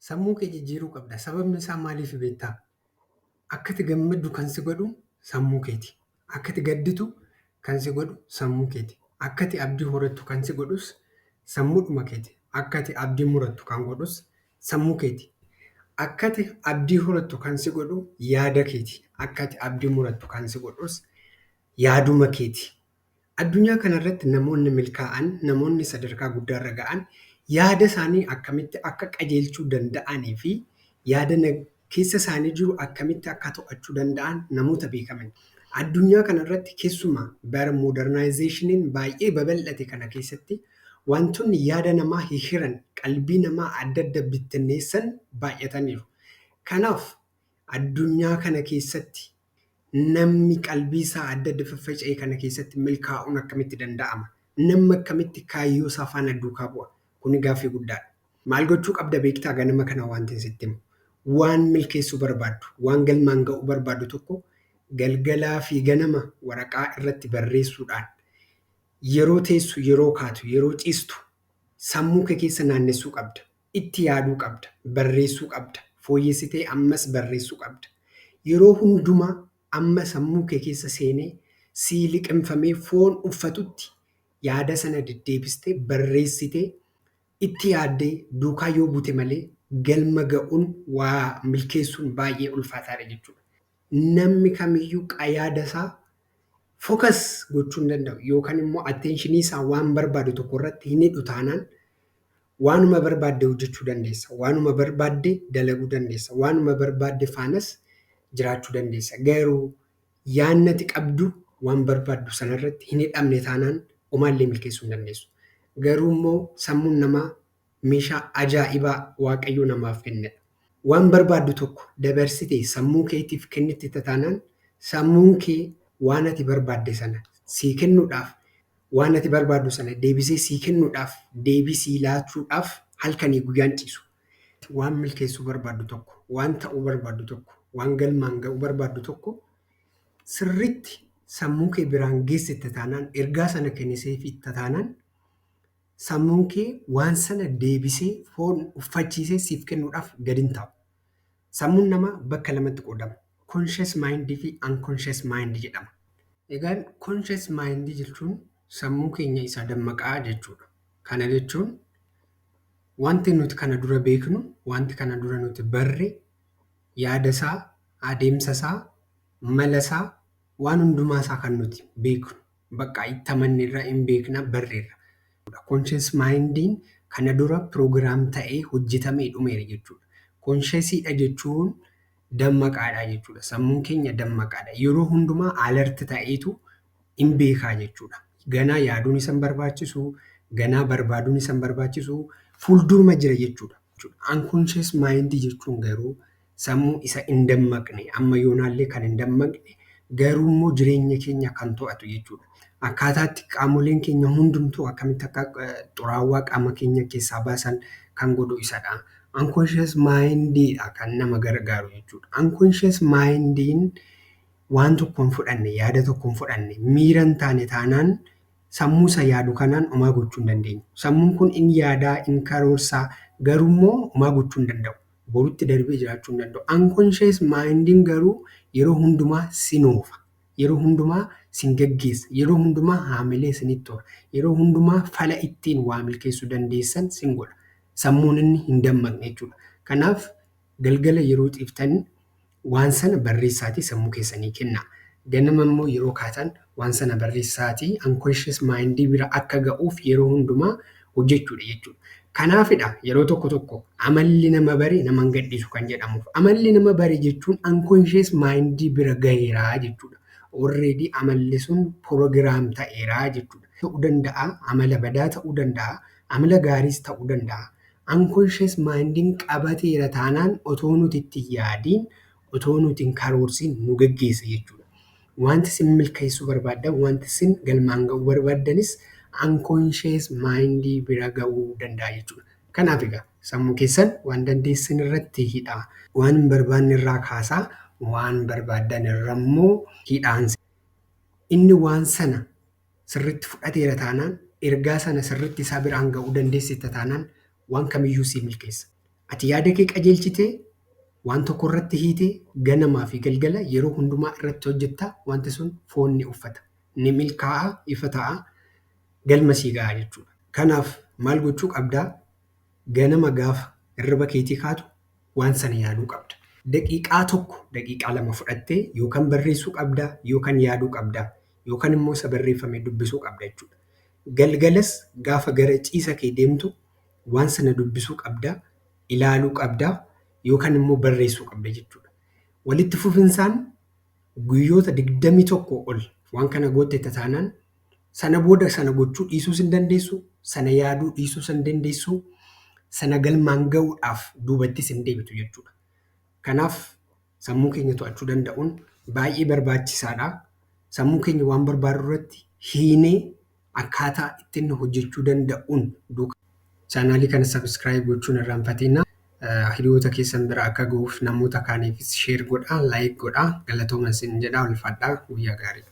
Sammuu kee jijjiiruu qabda. Sababni isaa maaliif beektaa? Akka ati gammaddu kan si godhu sammuu keeti. Akka ati gadditu kan si godhu sammuu keeti. Akka ati abdii horattu kan si godhus sammuudhuma keeti. Akka ati abdii murattu kan godhus sammuu keeti. Akka ati abdii horattu kan si godhu yaada keeti. Akka ati abdii murattu kan si godhus yaaduma keeti. Addunyaa kanarratti namoonni milkaa'an, namoonni sadarkaa guddaarra ga'an yaada isaanii akkamitti akka qajeelchuu danda'anii fi yaada keessa isaanii jiru akkamitti akka to'achuu danda'an namoota beekaman. Addunyaa kanarratti keessumaa bara modernizationiin baay'ee babal'ate kana keessatti wantoonni yaada namaa hihhiran, qalbii namaa adda adda bittinneessan baay'ataniiru. Kanaaf addunyaa kana keessatti namni qalbii isaa adda adda faffaca'e kana keessatti milkaa'uun akkamitti danda'ama? Namni akkamitti kaayyoo isaa faana duukaa bu'a? Kuni gaaffii guddaadha. Maal gochuu qabda beektaa ganama kana wanti sitti himu? Waan milkeessuu barbaaddu, waan galmaan ga'uu barbaaddu tokko galgalaa fi ganama waraqaa irratti barreessuudhaan yeroo teessu, yeroo kaatu, yeroo ciistu sammuu kee keessa naannessuu qabda. Itti yaaduu qabda. Barreessuu qabda. Fooyyessitee ammas barreessuu qabda. Yeroo hundumaa amma sammuu kee keessa seenee sii liqimfamee foon uffatutti yaada sana deddeebistee barreessitee itti yaaddee duukaa yoo buute malee galma ga'uun waa milkeessuun baay'ee ulfaataadha jechuudha. Namni kamiyyuu yaada isaa focus gochuu hin danda'u yookaan immoo attentionii isaa waan barbaadu tokko irratti hin hidhu taanaan waanuma barbaadde hojjechuu dandeessa. Waanuma barbaadde dalaguu dandeessa. Waanuma barbaadde faanas jiraachuu dandeessa. Garuu yaadni ati qabdu waan barbaaddu sanarratti hin hidhamne taanaan homaallee milkeessuu hin dandeessu. Garuu immoo sammuun namaa meeshaa ajaa'ibaa Waaqayyo namaaf kennedha. Waan barbaaddu tokko dabarsitee sammuu keetiif kennite taanaan sammuun kee waan ati barbaadde sana sii kennuudhaaf, waan ati barbaaddu sana deebisee sii kennuudhaaf, deebii sii laachuudhaaf halkanii guyyaan ciisu. Waan milkeessuu barbaaddu tokko, waan ta'uu barbaaddu tokko, waan galmaan ga'uu barbaaddu tokko sirriitti sammuu kee biraan geessite taanaan, ergaa sana kenniteefii taanaan, sammuun kee waan sana deebisee foon uffachiisee siif kennuudhaaf gadi hin taa'u. Sammuun namaa bakka lamatti qoodama. Conscious mind fi unconscious mind jedhama. Egaan conscious mind jechuun sammuu keenya isa dammaqaa jechuudha. Kana jechuun wanti nuti kana dura beeknu, wanti kana dura nuti barre, yaada isaa, adeemsa isaa, mala isaa, waan hundumaa isaa kan nuti beeknu bakka itti amanneerra, hin beekna, barreerra. Conscious mindiin kana dura program ta'ee hojjetamee dhumeera jechuudha. Consciousiidha jechuun dammaqaadha jechuudha. Sammuun keenya dammaqaadha. Yeroo hundumaa alert ta'eetu hin beekaa jechuudha. Ganaa yaaduun isa hin barbaachisu, ganaa barbaaduun isa hin barbaachisu, fuulduruma jira jechuudha. Unconscious mind jechuun garuu sammuu isa hin dammaqne, amma yoonaallee kan hin dammaqne, garuu immoo jireenya keenya kan to'atu jechuudha. Akkaataatti qaamoleen keenya hundumtuu akkamitti akka xuraawaa qaama keenya keessaa baasan kan godhu isadha. Unconscious mindiidha kan nama gargaaru jechuudha. Unconscious mindiin waan tokko hin fudhanne, yaada tokko hin fudhanne, miira hin taane taanaan sammuu isa yaadu kanaan homaa gochuu hin dandeenyu. Sammuun kun in yaadaa, in karoorsaa, garuu immoo homaa gochuu hin danda'u. Borutti darbee jiraachuu hin danda'u. Unconscious mindiin garuu yeroo hundumaa sin oofa. Yeroo hundumaa sin gaggeessa. Yeroo hundumaa haamilee isinitti tola. Yeroo hundumaa fala ittiin waa milkeessuu dandeessan sin godha. Sammuun inni hin dammaqne jechuudha. Kanaaf galgala yeroo ciiftan waan sana barreessaatii sammuu keessanii kennaa. Ganama immoo yeroo kaatan waan sana barreessaatii unconscious mindii bira akka ga'uuf yeroo hundumaa hojjechuudha jechuudha. Kanaafidha yeroo tokko tokko amalli nama bare nama hin gadhiisu kan jedhamuuf. Amalli nama bare jechuun unconscious mindii bira gaheeraa jechuudha. Already amalli sun program ta'eeraa jechuudha. Ta'uu danda'a, amala badaa ta'uu danda'a, amala gaariis ta'uu danda'a. Unconscious mindiin qabateera taanaan otoo nuti itti hin yaadiin, otoo nuti hin karoorsiin nu gaggeessa jechuudha. Wanti isin milkeessuu barbaaddan, wanti isin galmaan ga'uu barbaaddanis unconscious mindii bira ga'uu danda'a jechuudha. Kanaaf egaa sammuu keessan waan dandeessan irratti hidhaa. Waan hin barbaanne irraa kaasaa, waan barbaaddan irra immoo hidhaan. Inni waan sana sirriitti fudhateera taanaan, ergaa sana sirriitti isaa biraan ga'uu dandeessita taanaan, waan kamiyyuu sii milkeessa. Ati yaada kee qajeelchitee waan tokko irratti hiitee ganamaa fi galgala yeroo hundumaa irratti hojjetta, wanti sun foon ni uffata. Ni milkaa'a, ifa ta'a, galma sii ga'a jechuudha. Kanaaf maal gochuu qabdaa? Ganama gaafa hirriba keetii kaatu waan sana yaaduu qabda. Daqiiqaa 1, daqiiqaa 2 fudhattee yookaan barreessuu qabdaa, yookaan yaaduu qabdaa, yookaan immoo isa barreeffame dubbisuu qabda jechuudha. Galgalas gaafa gara ciisa kee deemtu waan sana dubbisuu qabdaa, ilaaluu qabdaa, yookaan immoo barreessuu qabda jechuudha. Walitti fufinsaan guyyoota 21 ol waan kana gootte taanaan, sana booda sana gochuu dhiisuus hin dandeessu, sana yaaduu dhiisuus hin dandeessu, sana galmaan ga'uudhaaf duubattis hin deebitu jechuudha. Kanaaf sammuu keenya to'achuu danda'uun baay'ee barbaachisaadha. Sammuu keenya waan barbaadu irratti hiinee akkaataa ittiin hojjechuu danda'uun duukaa. Chaanaalii kana subscribe gochuun irraanfatina. Hiriyoota keessan bira akka ga'uuf namoota kaaniifis share godhaa, like godhaa. Galatoomaa isin jedhaa, ulfaadhaa, guyyaa gaarii.